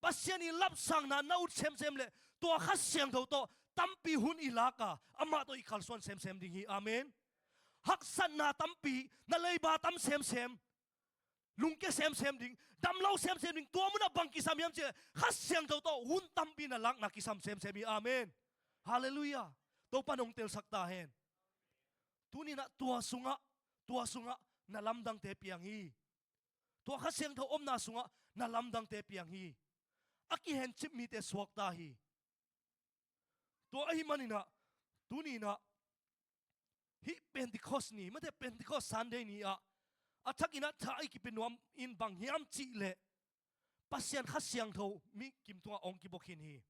Pasian i lapsangna na ut semsem le tua Kha Siangtho tawh tampi hun i lak a, amah tawh i kalsuan semsem ding hi. Amen. Haksatna tampi, na leiba tam semsem, lungkia semsem ding, damlo semsem ding, tua munah bang kisam hiam cihleh Kha Siangtho tawh hun tampi na lakna kisam semsem hi. Amen. Halleluiah. Topa nong telsak ta hen. Tuninah tua sungah, tua sungah na lamdangte piang hi. Tua Kha Siangtho omna sungah na lamdangte piang hi. A kihencip mite suakta hi. Tua ahih maninah tuninah Hih Pentecost ni, mate, Pentecost Sunday ni ah a thakin ah tha i kipia nuam in bang hiam cih leh Pasian Kha Siangtho mi kim tungah hong kibua khin hi.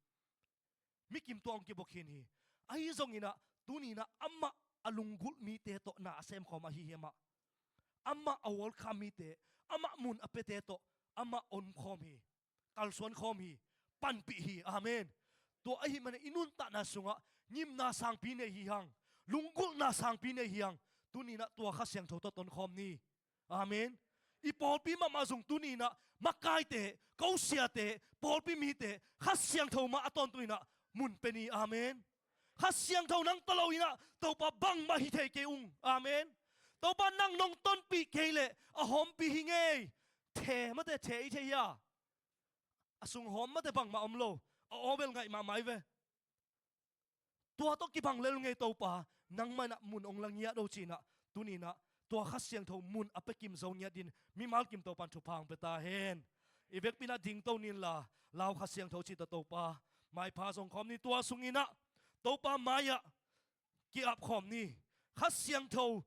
Mi kim tungah hong kibua khin hi. Ahi zongin ah tuni in ah amah a lunggulh mite tawh na a semkhawm ahi hiam ah, amah a welcome mite, amah mun a piate tawh amah omkhawm hi. Kalsuan khawm hi, panpih hi. Amen. Tua ahih manin i nuntakna sungah ngimna sangpi nei hi hang, lunggulhna sangpi nei hi hang. Tuni in ah tua Kha Siangtho tawh tonkhawm ni. Amen. I pawlpi mahmah zong tuni in ah makaite, kosiate, pawlpi mite Kha Siangtho mah a tawntung in ah mun pia ni. Amen. Kha Siangtho nang tawh lo in ah Topa bangmah hi thei kei ung. Amen. Topa nang nong tonpih kei leh a hawmpi hi ngei. The mate, the i thei hi a, a sung hawm mate bangmah om lo. A aw bel ngaih mahmah hi ve. Tua tawh kibang lel ngei Topa, nangmah in ah mun hong la ngiat o ci in ah, tuni in ah tua Kha Siangtho mun a pia kim zo ngiat dingin mimal kim Topa in thupha hong pia ta hen. I vekpi in ah dingto ni inla, lau Kha Siangtho cih tawh Topa maipha zong khawm ni. Tua sung in ah Topa mai-ah ki-ap khawm ni. Kha Siangtho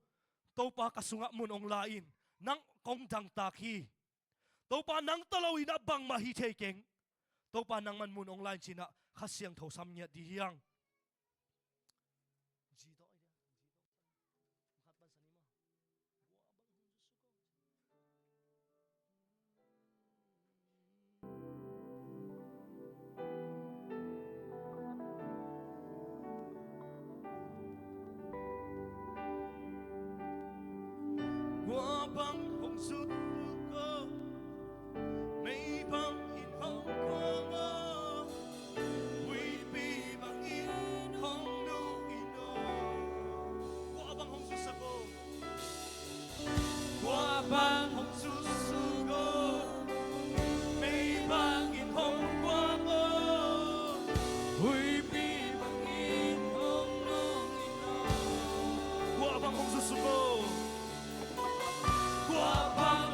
Topa ka sungah mun hong la in, nang kong dangtak hi. Topa nang tawh lo in ah bangmah hi thei keng. Topa nangmah in mun hong la in ci in ah Kha Siangtho sam ngiat ding hi hang. Kua bang hong zuk ko, mei bangin hong kuang o, huipi bangin hong nung in o. Kua bang hong zuk sa ko. Kua bang hong zuk ko, mei bangin hong kuang o, huipi bangin hong nung in o. Kua bang hong zuk ko. Kua bang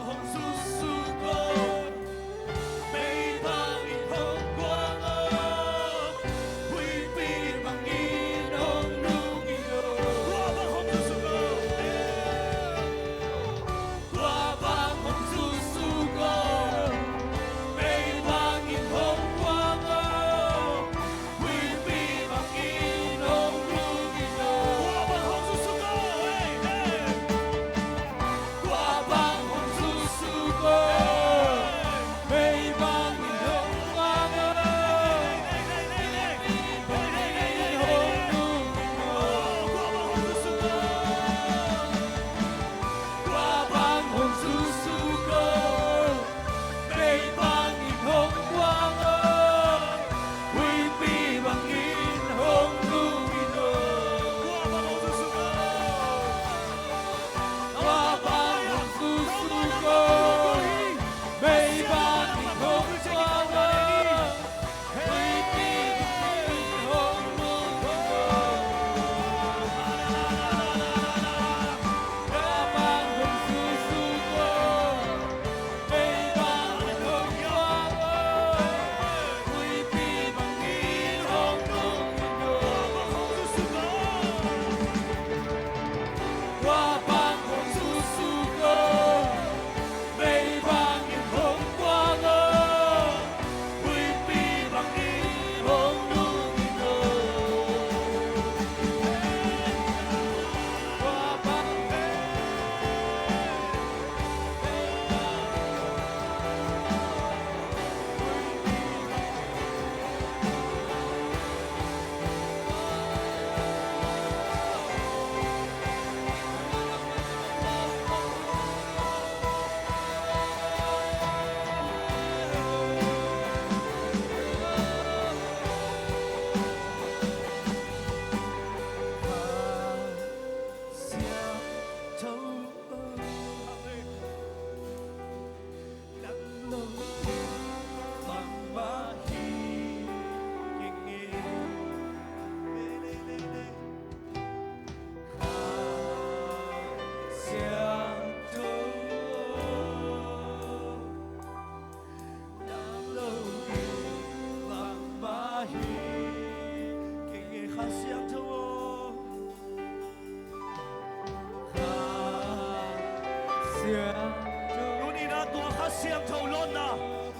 Tuni-in ah tua Kha Siangtho lawnna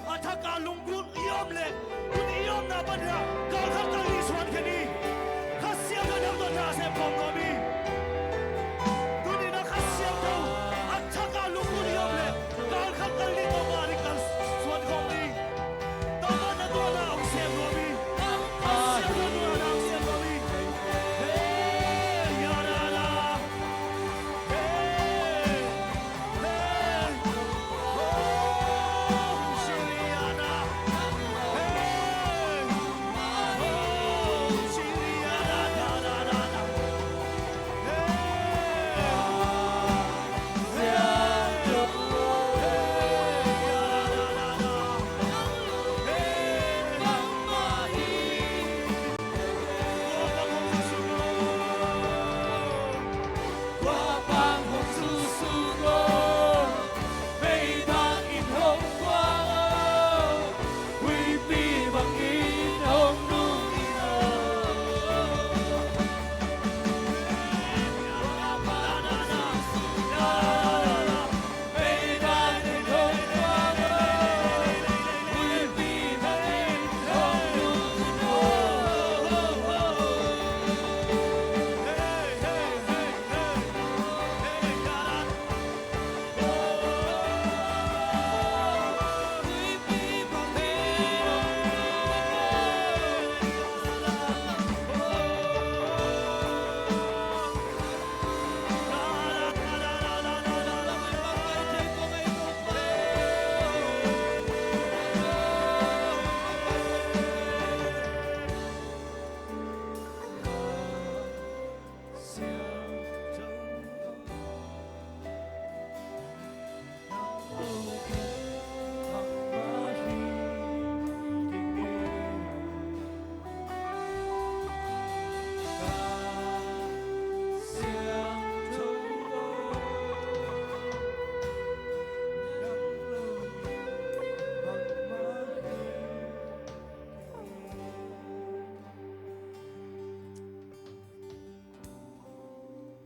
a thak a lunggulh i om leh, tuni i omna panin ah kal khat kal nih suan khin hi. Kha Siangtho in nang tawh na sem khawm nuam hi. Tuni-in ah Kha Siangtho a thak a lunggulh i om leh, kal khat kal nih Topa ading kal suan khawm ni. Topa na tuahna hong sem nuam hi. Kha Siangtho na tuahna hong sem nuam hi. Hey, ya, da, da.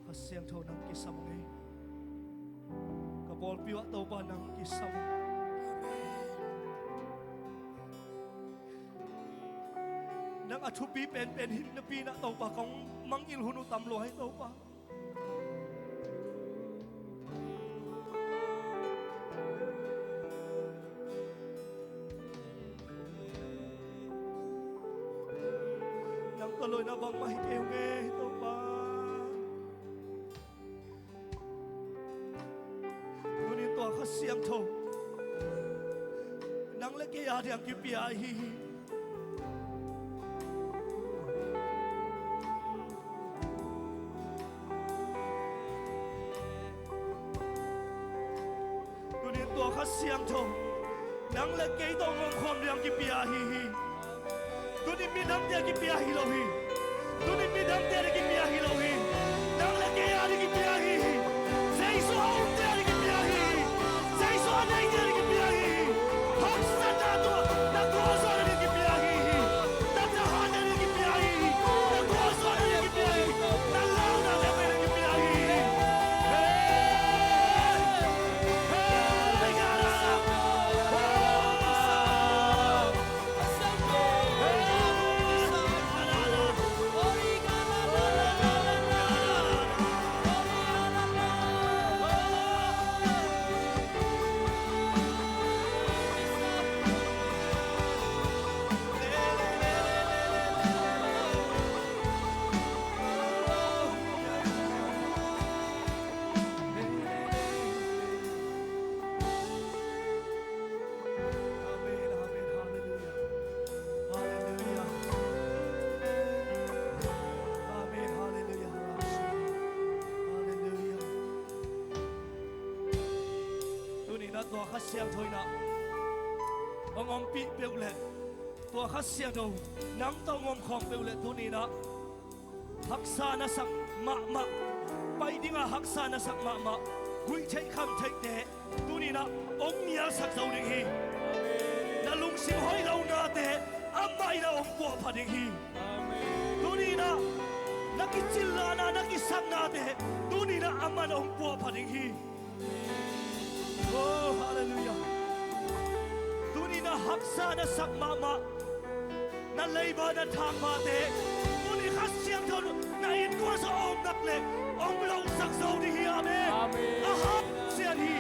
Kha Siangtho nang kisam ung ei. Ka pawlpi uh ah Topa nang kisam ung. Nang a thupi penpen hi napi-in ah Topa kong mangngilh hun uh tam lua hi Topa. Nang tawh loina bangmah hi kei ung ei Topa. Tuni-in tua Kha Siangtho nang le kei a diang kipia ahi hi. Tuni-in tua Kha Siangtho nang le kei tawh ngomkhawm diang kipia ahi hi. Tuni midangte a kipia hi lo hi. Tuni midangte a kipia hi lo hi. Nang le kei a ding kipia ahi hi. Jesu a umte a ding kipia ahi hi. Jesu a neite a ding kipia ahi hi. Haksatna tawh na gualzawhna ding kipia ahi hi. Na thahatna ding kipia ahi hi. Na gualzawhna ding kipia ahi hi. Na launa ding kipia ahi hi. Hey! Hey! Amen, amen, halleluiah. Halleluiah. Amen, halleluiah. Halleluiah. Tuni-in ah tua Kha Siangtho in ah hong ompih peuh leh, tua Kha Siangtho nang tawh hong omkhawm peuh leh tuni-in ah haksa na sak mahmah, pai dinga haksa na sak mahmah, guih theih kham theihte tuni-in ah hong nialsak zo ding hi. Na lungsim hoih lonate amah in ah hong puahpha ding hi. Tuni-in ah na kicillahna, na kisaknate tuni-in ah amah in ah hong puahpha ding hi. Oh, halleluiah. Tuni na haksa na sak mahmah, na leiba na thakmate, tuni Kha Siangtho na innkuan sung a om nak leh om losak zo ding hi. Amen. Amen. A hak sian hi.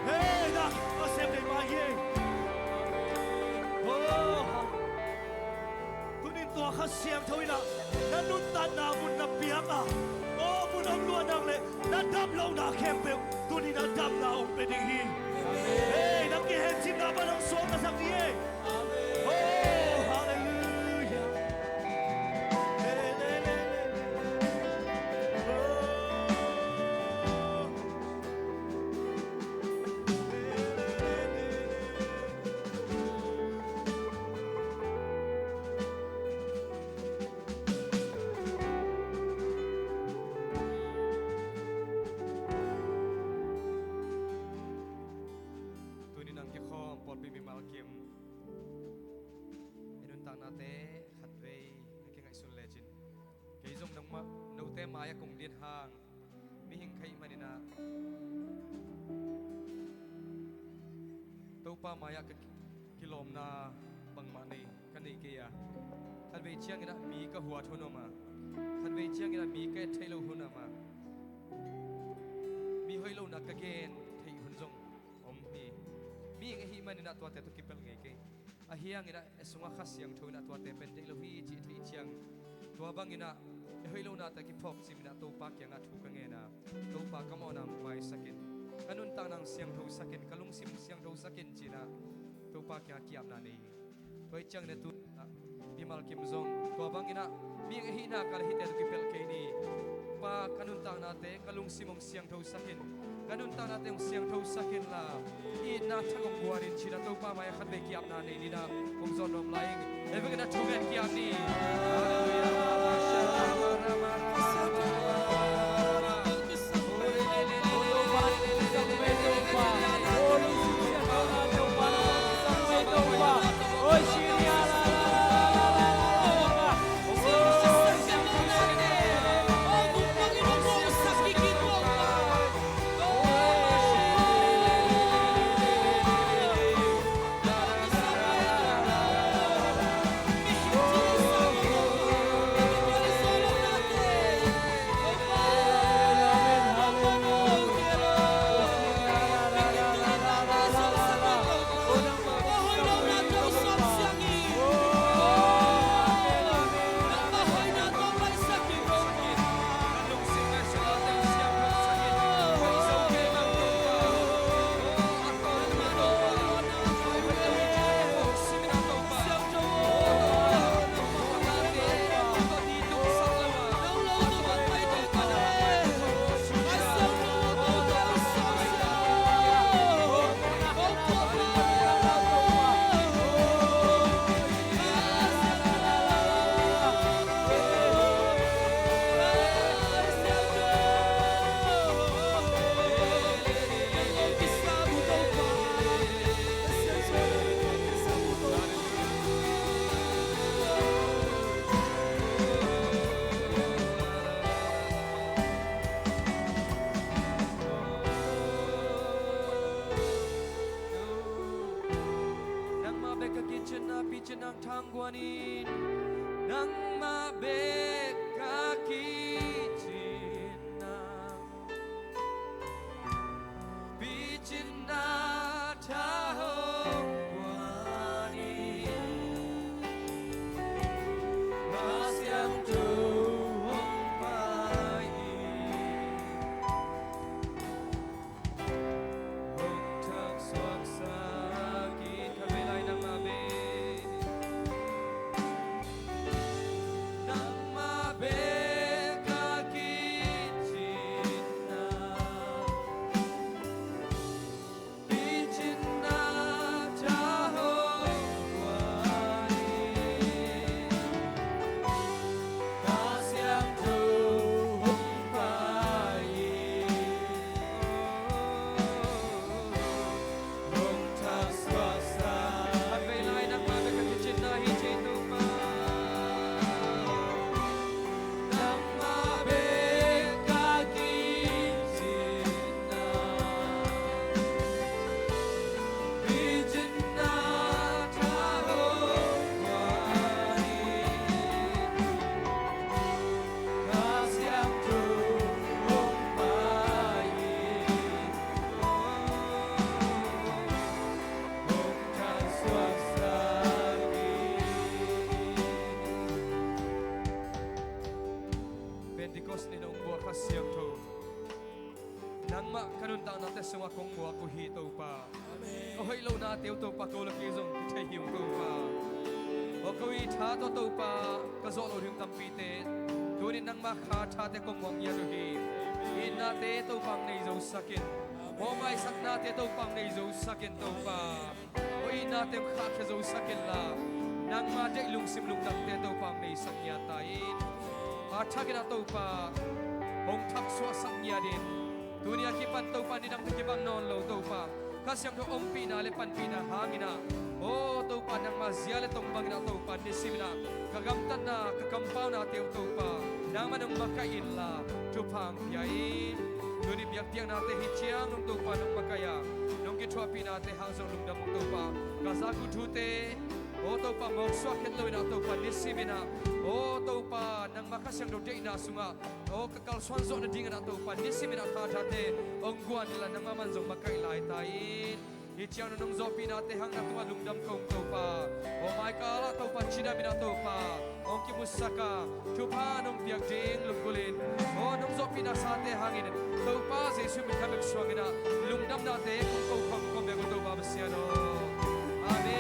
Hey, na Pasian deih mah hi. Oh, ha. Tunin tua Kha Siangtho in ah na nuntakna mun na piak a, aw, mun om lua nak leh na dam lohna khempeuh tunin a damna hong pia ding hi. Amen. Hey, na kihenchinna bang hong suak na sak ding hi. Amen. Oh, halleluiah. Hey, le, le, le, le. Oh. Tuni nang kikhawm pawlpi mimal kim i nuntaknate khatvei na kingaihsun lecin, kei zong nangmah note mai-ah kong din hang mihing ka hih manin ah Topa mai-ah ka ki-, kilawmna bangmah nei ka nei kei a, khatvei ciangin ah mi ka huat hun om a, khatvei ciangin ah mi ka et theih loh hun om a, mi hoih lohna ka gen theih hun zong om hi. Mihing ahih manin ah tuate tawh kipelh ngei kei. Ahi hangin ah i sungah Kha Siangtho in ah tuate pen deih lo hi cih theih ciang, tua bangin ah i hoih lohnate kiphawk cimin ah Topa kiangah thu ka ngen a, Topa, ka mawhna hong maisak in, ka nuntakna hong siangthosak in, ka lungsim hong siangthosak in ci-in ah Topa kiangah ki-apna nei hi. Tua ahih ciangin ah tu-in ah mimal kim zong tua bangin ah mihing ahihna ka leh hihte tawh kipelh kei ni. Pa, ka nuntaknate ka lungsim hong siangthosak in, ka nuntaknate hong siangthosak inla, i itna thak hong guan in ci-in ah Topa mai-ah khatvei ki-apna nei ni. Na hong zawn nuam lai ing. Ei vekpi-in ah thungen ki-ap ni. Kha Siangtho, nangmah ka nuntaknate sungah kong muak uh hi Topa. Ka hoih lohnate uh Topa, ko le kei zong kithei hi uh Topa. Aw ko itna tawh Topa ka zawh loh ding tampite, tuni nangmah kha thate kong muak ngiat uh hi. Itnate Topa hong nei zosak in. Aw maisaknate Topa hong nei zosak in Topa. Aw itnate hong khahkhia zosak inla, nangmah deih lungsim lungdamte Topa hong neisak ngiat ta in. A thakin ah Topa hong thapsuahsak ngiat in. Tuni a kipan Topa nidang tawh kibang nawn lo Topa, Kha Siangtho ompihna le panpihna hangin ah, aw Topa nangmah zia le tong bangin ah Topa nisimin ah ka gamtatna ka kampaunate uh Topa nangmah nong makaih inla thupha hong pia in. Tuni biakpiaknate hi ciang nong Topa nong makaih a, nong kithuahpihnate hang zong lungdam ung Topa. Ka zakul thute aw Topa mawksuak het loin ah Topa nisimin ah, aw Topa nangmah Kha Siangtho deihna sungah aw ka kalsuan zawh nadingin ah Topa nisimin ah kha thate hong guan inla nangmah man zong makaih lai ta in. Hi ciang nong zawhpihnate hang na tungah lungdam kong Topa. Aw maikal ah Topa cidamin ah Topa hong kimusak a, thupha nong piak ding lunggulhin, aw nong zawhpihna sate hangin Topa Jesuh min thang bek suangin ah lungdamnate kong ko khawm kong bek uh Topa Pasian aw. Amen.